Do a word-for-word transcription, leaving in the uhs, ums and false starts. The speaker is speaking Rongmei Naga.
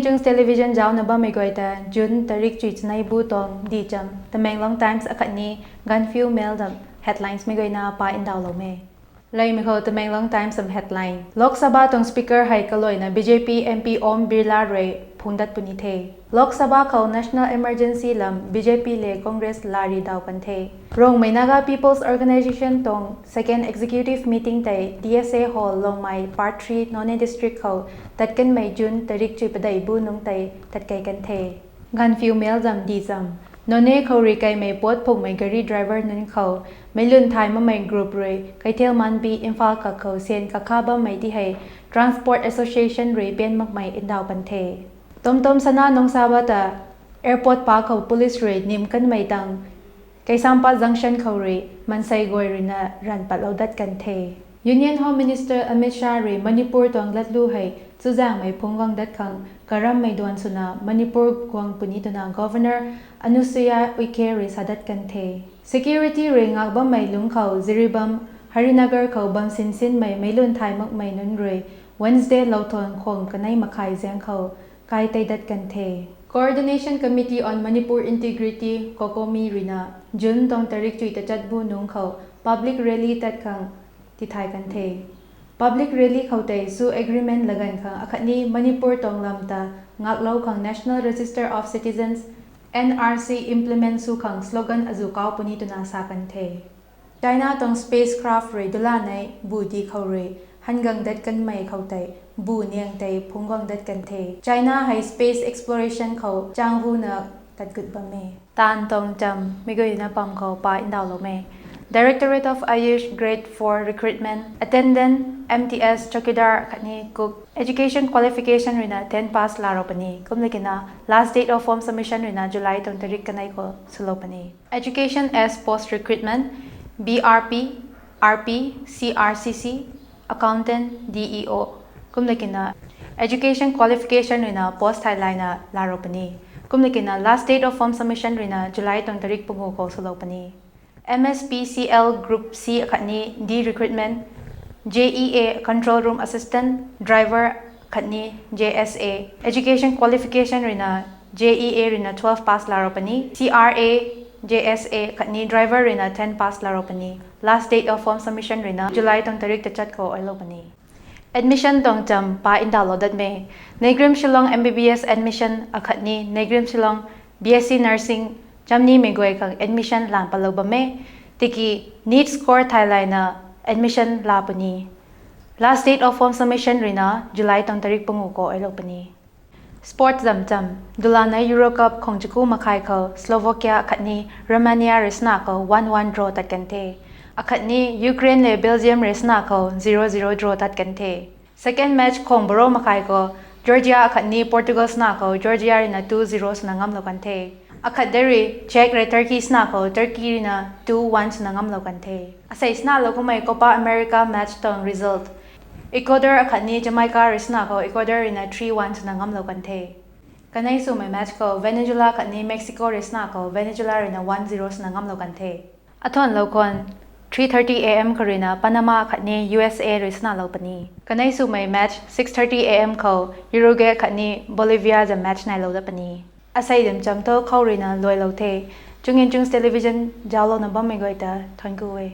Chung's Television zaucna bammei guay ta June tarik chuy chanei bu tuang di cham Tamenglong Times akhatni Gaanphiu Mail dam headlines mei guayna pa ndauhlou e. Leimei khou Tamenglong Times dam headline: Lok Sabha tuang Speaker hei kaluaina B J P M P Om Birla rui phungc dat puni the. Lok Sabha khou National Emergency lam B J P le Congress lari daw kan the. Rongmei Naga People's Organisation tuang Second Executive Meeting tei D S A Hall, Longmai, Part three, Noney District khou tat kanmei June tarik chuy padeih bu nungc tei tat kei kan the. Gaanphiu Mail dam di cham: Noney khou rui kaimei puat phungmei gari driver nunc khou meic lun thay makmei group rui Keithelmanbi, Imphal kak khou syan kakha bammei ti hei Transport Association rui pian makmei ndauh pan the. Tomtom sana nungc sa ba ta airport pa khou police rui nim kanmei tang Keisampat Junction khou rui mansei guay ruina ranv patlou dat kan the. Union Home Minister Amit Shah rui Manipur tuang latlu hei chuzaenghmei phungc guang dat khang karammei duan swna Manipur guang puni twna Governor Anusuiya Uikey rui sa dat kan the. Security rui ngak bammei lungc khou Jiribam, Harinagar khou bam sinsinmei meic lun thay makmei nunc rui Wednesday louthuan khwang kanei makhai zaeng khou kai tei dat kan the. Coordination Committee on Manipur Integrity, COCOMI ruina June tuang tarik chuy tachat bu nungc khou public rally tat khang tithay kan the. Public rally khou tei su agreement laganv khang akhatni Manipur tuang lam ta ngaklou khang National Register of Citizens, N R C implement sw khang slogan azu kau puni twna sa kan the. China tuang spacecraft rui dulanei bu di khou rui hangang dat kanmei khou tei bu niang tei phungc guang dat kan the. China hei space exploration khou chang huna tat gut bam e. Taanv tuang cham mei guayna pam khou pa ndauhlou e. Directorate of Ayush Grade four Recruitment, Attendant, M T S, Chowkidar khatni Cook, Education Qualification ruina ten pass laa rou puni. Kumlakina last date of form submission ruina July tuang tarik kanei khou swlou puni. Education as Post Recruitment, B R P, R P, C R C C, Accountant, D E O. Kumlakina Education Qualification ruina post thai layna laa rou puni. Kumlakina last date of form submission ruina July tuang tarik pangu khou swlou puni. M S P C L Group C khatni D Recruitment, J E A Control Room Assistant, Driver khatni J S A. Education Qualification ruina J E A ruina twelve pass laa rou puni. C R A, J S A khatni Driver ruina ten pass laa rou puni. Last date of form submission ruina July tuang tarik tachat khou ailou puni. Admission tuang cham pa ndauhlou dat e. Naigirim Shillong M B B S admission akhatni Naigirim Shillong B S C Nursing chamnimei guay khang admission lan patlou bam e. Tiki NEET score thai layna admission laa puni. Last date of form submission ruina July tuang tarik pangu khou ailou puni. Sport zam cham: Dulanei Euro Cup khwang chaku makhai khou Slovakia khatni Romania rui swna khou one one draw tat kan the. Akhatni Ukraine le Belgium rui swna khou zero zero draw tat kan the. Second match khwang baro makhai khou Georgia khatni Portugal swna khou Georgia ruina two zero swna ngamlou kan the. Akhat de rui Czech rui Turkey swna khou Turkey ruina two one swna ngamlou kan the. Asei swna lou kummei Copa America match tuang result: Ecuador akhatni Jamaica rui swna khou Ecuador ruina three one swna ngamlou kan the. Kanei swmei match khou Venezuela khatni Mexico rui swna khou Venezuela ruina one zero swna ngamlou kan the. Athuanlou khwan three thirty A M khou ruina Panama khatni U S A rui swna lou puni. Kanei swmei match six thirty A M khou Uruguay khatni Bolivia zam match nailou dat puni. Asei zam cham thu khou ruina luailou the. Chungin Chung's Television zauclouna bammei guay ta thank you e.